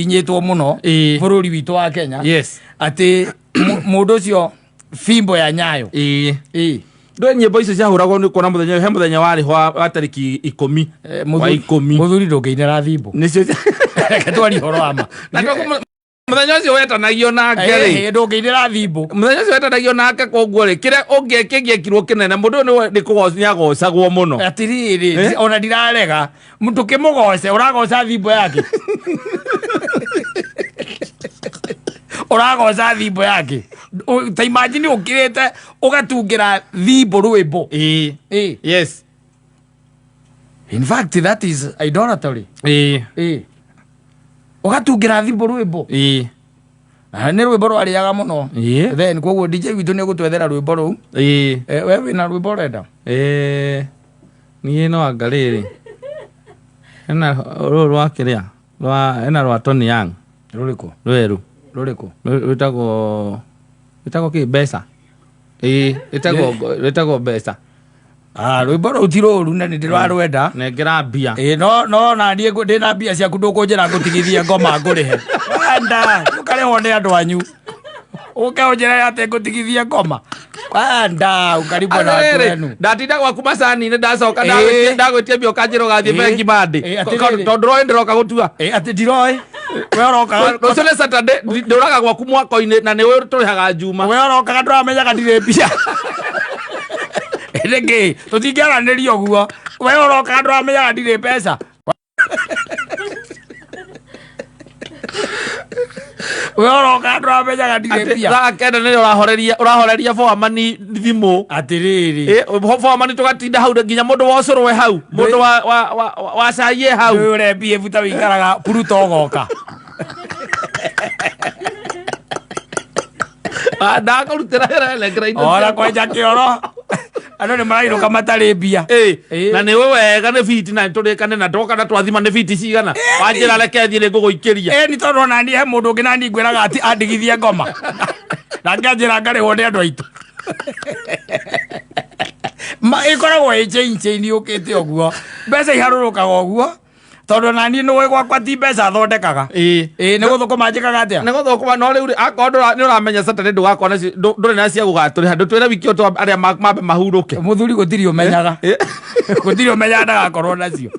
Inyĩtwo mũno bũrũri witũ wa Kenya. Atĩ mũndũ ũcio fimbo ya Nyayo. Ndå nyĩmbo icio ciahũragwo nĩ kuona mũthenya he mũthenya warĩ wa wa tarĩki 10 wa 10. Mũthuri, ndũngĩinĩra thimbo. Nĩcio. Reke twarie ũhoro wa ma. Na mũthenya ũcio wetanagio nake rĩ. Ndũngĩinĩra thimbo. Mũthenya ũcio wetanagio nake, koguo rĩ, kĩrĩa ũngĩ kĩngĩekirwo kĩnene, mũndũ ũyũ nĩ nĩagocagwo mũno. Atirĩrĩ, Eh? ona ndirarega ndũkĩmũgoce, ũragoca thimbo yake, ũragoca thimbo yake. Ta imagine ũkĩrĩte ũgatungĩra thimbo rwĩmbo. In fact, that is idolatry. Ũgatungĩra thimbo rwĩmbo. Na nĩ rwĩmbo rwarĩaga mũno. Then koguo DJ witũ nĩ ũgũtwethera rwĩmbo rũu. We wĩna rwĩmbo ũrenda? Niĩ no anga rĩrĩ, hena rũrũ rwa kĩrĩa rwa, hena rwa Tony Young. Rũrĩkũ? Rwerũ. Rũrĩkũ? Rwĩtagwo kĩ, mbeca, ĩĩ, rwĩtagwo mbeca. Ah, rwĩmbo rũu ti rũru na nĩ ndĩrarwenda. Nengera mbia. Ĩĩ, no na niĩ ndĩna mbia ciaku, ndũkũnjĩra ngũtigithie ngoma ngũrĩhe. Wenda ũkarĩhwo nĩ andũ anyu, ũke ũnjĩre atĩ ngũtigithie ngoma. Wenda ũkaribwo na andũ Atĩrĩrĩ, enu. Ndatinda gwaku macani-inĩ, ndacoka ndagwĩtia mbia, ũkanjĩra ũgathiĩ bengi Monday. Atĩrĩrĩ. Tondũ ndũroĩ ndĩroka gũtua. Ĩĩ, atĩ ndiroĩ we ũrokaga. Rũciũ nĩ Saturday, ndũraga gwaku mwako-inĩ na nĩwe tũrĩhaga Juma. We ũrokaga ndũramenyaga ndirĩ mbia. Nĩkĩ tũtingĩaranĩria ũguo? We ũrokaga ndũramenyaga ndirĩ mbeca. We ũrokaga ndũramenyaga ndirĩ Atĩ mbia. 9:00 nĩ ũrahoreria foamani thimũ. Atĩrĩrĩ. Foamani tũgatinda hau nginya mũndũ wa ũcũrũ e hau, mũndũ wa cai e hau. Ndũĩ ũrembie buta wĩikaraga Pluto ũgoka. Ah, ndakũrutĩra wĩra, nengera indo Ora ciakwa. kwenja kĩoro, andũ nĩ marainũka matarĩ mbia. Na nĩ ũĩ wega nĩ biti na tũrĩkane na twoka na twathima nĩ biti cigana, wanjĩra reke thiĩ nĩ ngũgũikĩria. Ĩ, nĩ tondũ ona niĩ he mũndũ ũngĩ nani ngwĩraga ati andigithie ngoma, na nganjĩra ngarĩhwo nĩ andũ aitũ. Ma ĩkoragwo ĩ chain chain yũkĩte ũguo, mbeca iharũrũkaga ũguo, tondũ nani nĩ gwakwa ti mbeca thondekaga. Ĩ, nĩ gũthũkũma njĩkaga atĩa? Nĩ gũthũkũma, no rĩu rĩ, akorwo nĩ ũramenya Saturday ndũgakorwo nacio, ndũrĩ na cia gũgatũrĩha, ndũtwĩre wiki ĩyo arĩa mambe mahurũke. Mũthuri, gũtirĩ ũmenyaga, gũtirĩ ũmenyaga ndagakorwo nacio.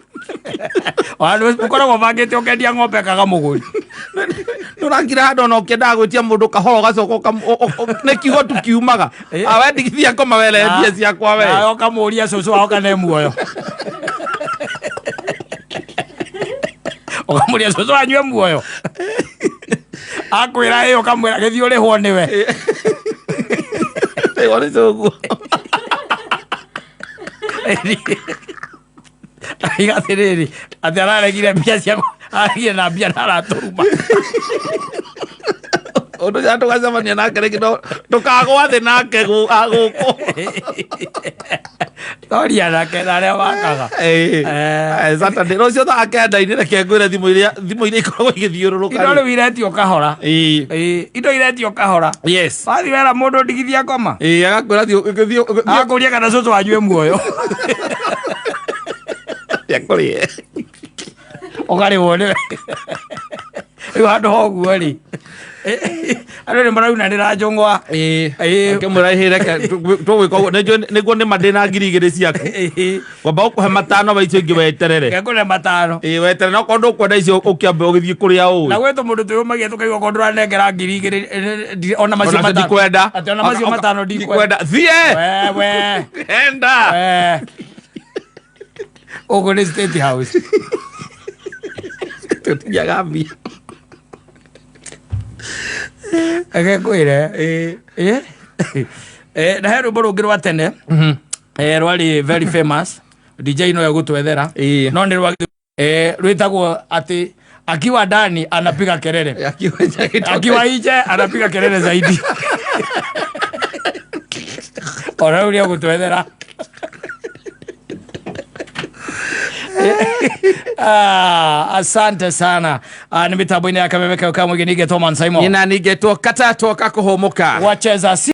Ũkoragwo ũbangĩte ũkendia ng'ombe kaga mũgũri. Nĩ ũrakira handũ ona ũkĩendaga gwĩtia mũndũ kahora, ũgacoka nĩ kiugo tu kiumaga. Awe ndigithia ngoma were mbia ciakwa we. Nawe ũkamũria cũcũ wao kana e muoyo, ũkamũria cũcũ wanyu e muoyo, akwĩra ĩ, ũkamwĩra gĩthiĩ ũrĩhwo nĩwe. Rĩhwo nĩ cũguo. Aiga atĩrĩrĩ, atĩ araregire mbia ciakwa, araregire na mbia na aratũruma. Ũndũ ũcio tũgacemania nake rĩngĩ, no ndũkagwa thĩ nake gũkũ. Toria nake na arĩa makaga. Saturday rũciũ 9:00-inĩ, reke ngwĩre thimũ iria ikoragwo igĩthiũrũrũka. Indo rĩu iretio kahora. Indo iretio kahora. Wathiĩ wera mũndũ ndigithia ngoma. Ĩĩ, agakwĩra thiĩ Akũria kana cũcũ wanyu e muoyo. Akũrĩe. Ũkarĩhwo nĩwe. Rĩu handũ ha ũguo rĩ, andũ nĩ maraunanĩra njũng'wa. Akĩmwĩra, "Ĩhĩ, reke tũgwĩka ũguo. Nĩguo nĩma ndĩna 2000 ciaku, ngwamba gũkũhe 5 wa icio ingĩ weterere." Ngekũhe 5. Ĩĩ, weterere, okorwo ndũkwenda icio ũkĩambe ũgĩthiĩ kũrĩa Na ũĩ. gwĩ tũmũndũ twĩyũmagia tũkaigua korwo ndũranengera 2000, ona macio Onacio 5. Ndikwenda. Atĩ ona macio 5 ndikwenda. Ndikwenda, thiĩ. Wewe. Enda. We. Ũguo nĩ State House. Tũtiaga mbia. Reke ngwĩre. Na he rwĩmbo rũngĩ rwa tene, rwarĩ very famous, DJ no egũtwethera. No nĩ rwa rwĩtagwo atĩ akiwa ndani anapiga kelele, akiwa nje anapiga kelele zaidi. Ona rĩu nĩegũtwethera. Ah, asante sana. Ah, nĩ mĩtambo-inĩ ya kameme kau ka mũingĩ, ningĩ Toman Simon. Nina ningetwo kata twoka kũhũmũka. Wacheza si